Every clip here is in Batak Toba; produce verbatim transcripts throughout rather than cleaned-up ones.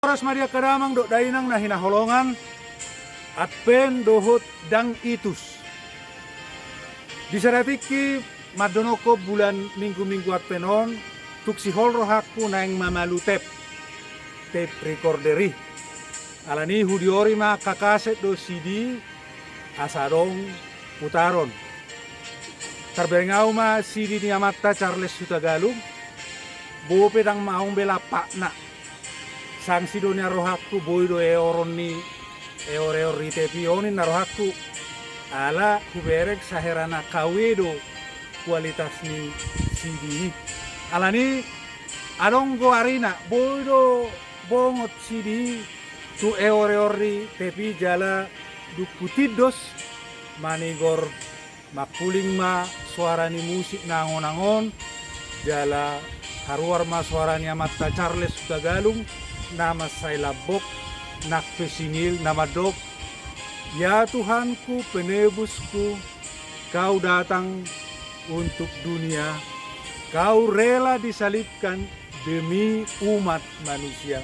Horas ma di angka damang dohot dainang na hinaholongan, Advent dohot dang itus. Di sada tingki mandonokkon bulan minggu-minggu Advent on, tung sihol rohangku naeng mamalu tep, tep recorder i. Alani i hudiori ma angka kaset dohot C D, asa adong putaron. Tarbereng ahu ma C D ni amanta Charles Hutagalung, bope dang maong be lampakna. Sansi do nian rohangku, boi do eoron ni eor-eor ni tep i on ninna rohangku. Ala hubereng sahera na kawe do kualitas ni C D i. Alani adong goarina, boi do bongot C D i tu eor-eor ni tep i jala dung hutindos manigor mangkuling ma soara ni musik na angon-angon, jala haruar ma soara ni amanta Charles Hutagalung, na mansai lambok, nang pe singil, na mandok, "Ya Tuhanku, penebusku, Kau datang untuk dunia, Kau rela disalibkan demi umat manusia."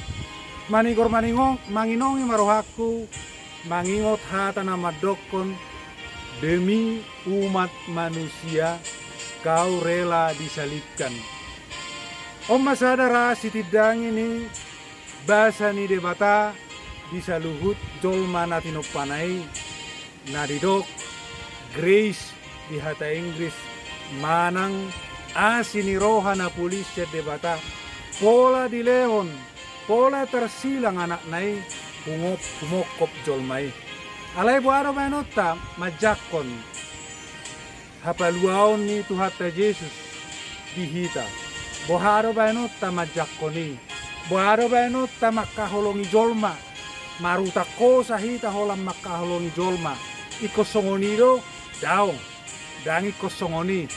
Manigor maningong, manginongi ma rohangku, mangingot hata na mandokkon, "Demi umat manusia, Kau rela disalibkan." On ma sada ra sitindangi ni basa ni Debata di saluhut jolma na tinompana i, na didok grace di hata Inggris, manang asi ni roha na polis sian Debata, pola dilehon, pola tarsilang Anakna i, hungop-, humongkop jolma i. Alai boha do baenonta manjangkon hapaluaon ni Tuhanta Jesus di hita? Boha do baenonta manjangkon i? Boha do baenonta mangkaholongi jolma? Marutang hosa hita holan mangkaholongi jolma. Ingkon songon i do? Daong. Dang ingkon songon i.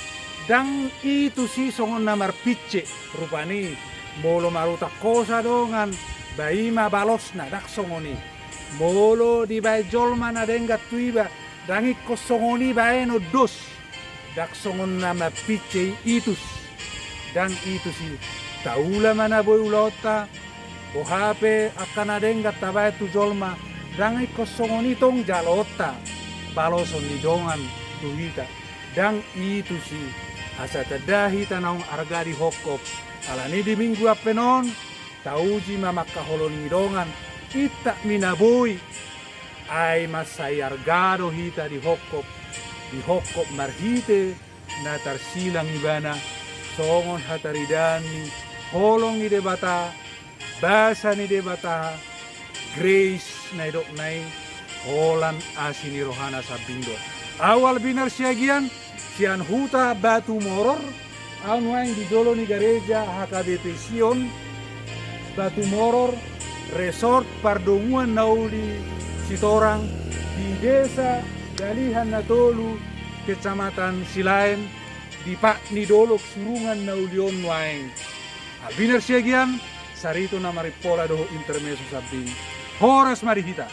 Dang itus i songon na marpinse rupani. Molo marutang hosa dongan, ba i ma balosna, dang songon i. Molo dibaen jolma na denggan tu iba, dang ingkon songon i baenon dos. Dang songon na marpinse i itus. Dang itus i. Taula ma na boi ulaonta, boha pe angka na denggan tabaen tu jolma, dang ingkon songon i tong jaloonta baloson ni dongan tu hita. Dang itus i. Asa tanda hita naung arga dihongkop. Alani di minggu Advent on, tauji ma mangkaholongi dongan, intap mi na boi. Ai mansai arga do hita dihongkop, dihongkop marhite na tarsilang ibana, songon hataridaan ni holong ni Debata, basa ni Debata, grace na nidokna i, holan asi ni rohana sambing do. Ahu Albinur Siagian, sian huta Batumoror, ahu nuaeng di jolo ni gareja H K B P Sion, Batumoror, Resort Pardonguan Na Uli Sitorang, di Desa Dalihan Na Tolu, Kecamatan Silaen, di pat ni Dolok Surungan Na Uli on nuaeng. Albinur Siagian, Sarito Na Marimpola dohot Intermezzo sambing. Horas ma di hita.